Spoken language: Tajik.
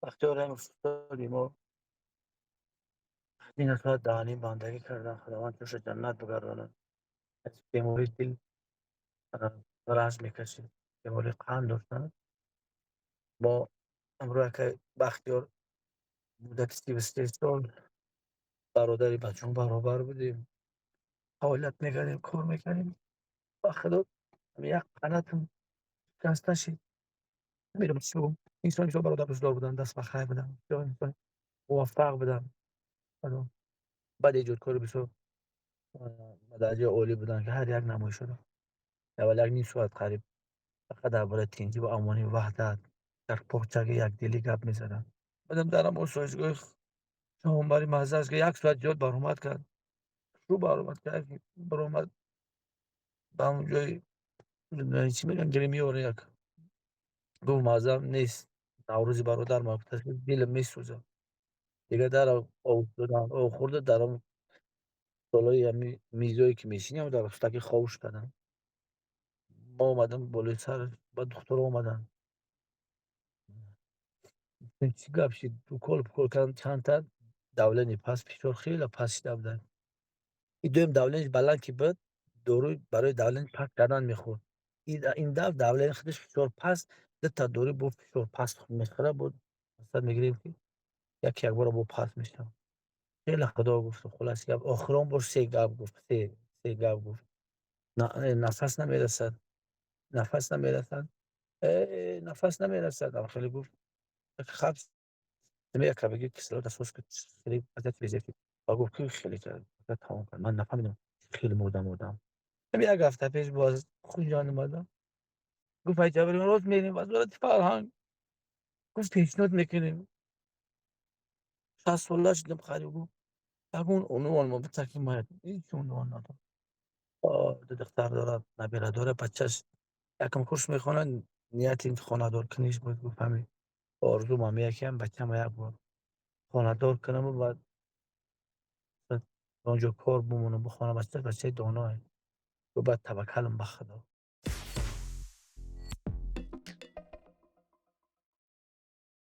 Бахтиёр устоди мо ин соат даҳанӣ бандагӣ кардан, Худованд ҷоша ҷаннат бигардонад. Аз бемории дил ранҷ мекашид, бемории қанд доштанд. Мо ҳамроҳ акай Бахтиёр муддати 33 сол бародари бачон баробар будем. Фаъолият мекардем, кор мекардем. Ба Худо, як қанатам шикаста шид. Намедонам, чӣ бигӯм. Инсони бисёр бародардӯстдор буданд, даст ба хайр буданд, бисёр инсони муваффақ буданд. Баъд эҷодкори бисёр ба дараҷаи олӣ буданд, ки ҳар як намоишҳоро аввал як ним соат қариб фақат дар бораи тинҷӣ ва амонӣ, ваҳдат, якпорчагӣ, якдилӣ гап мезаданд. Баъдам дар ҳам осоишгоҳи шоҳонбари маззааш ки як соат зиёд баромад кард. Шу баромад кард, баромад ба ҳамон ҷои, чӣ мегӯянд, гримёр, як гуфт: «Маззам нест, Наврӯзи бародар ма», гуфтааст, «дилам месӯзад». Дигар дар об додан, об хӯрда, дар ҳамон болои ҳамин мизое, ки мешинем, дар устаки ховуш кардам. Мо омадам болои сараш, баъд духтуро омаданд. Чӣ гап шид? Укол пукол карданд чандта, давление паст, фишор хеле паст шида буданд. И дуюм давлениеш баланд ки буд, доруи барои давление паст кардан мехӯрд. Ин дафъ давление худаш фишор паст, дута дору бо фишор паст мехӯрад, бо масалан мегирем, ки яке якбора бо паст мешавад. Хеле Худо гуфт, хулоса гап, охирон бор се гап гуфт, се гап гуфт. Нафас намерасад, нафас намерасад, нафас намерасад, хеле гуфт. Хаб як кабаги кислород асос хеле азият ва гуфт, ки хеле тамом кард. Ман нафаҳмидам, хеле мурдам, мурдам. Як ҳафта пеш боз Хуҷанд омадам. Гуфт: «Ай Ҷабрӣ, рост мерем Вазорати фарҳанг». Гуфт: «Пешниҳод мекунем». 60 сола шудам қариб, гуфт, ягон унвон мо бита, ки ма ҳеҷ унвон надорам. Ду духтар дорад, набира дорад, бачаш якум курс мехонад, нияти хонадор куниш буд. Гуфт: «Ҳамин орзум ҳам якам, бачама як бор хонадор кунаму баъд онҷо кор бимонам, бихонам». Бача бачаи доное. Гуфт: «Баъд таваккалам ба Худо».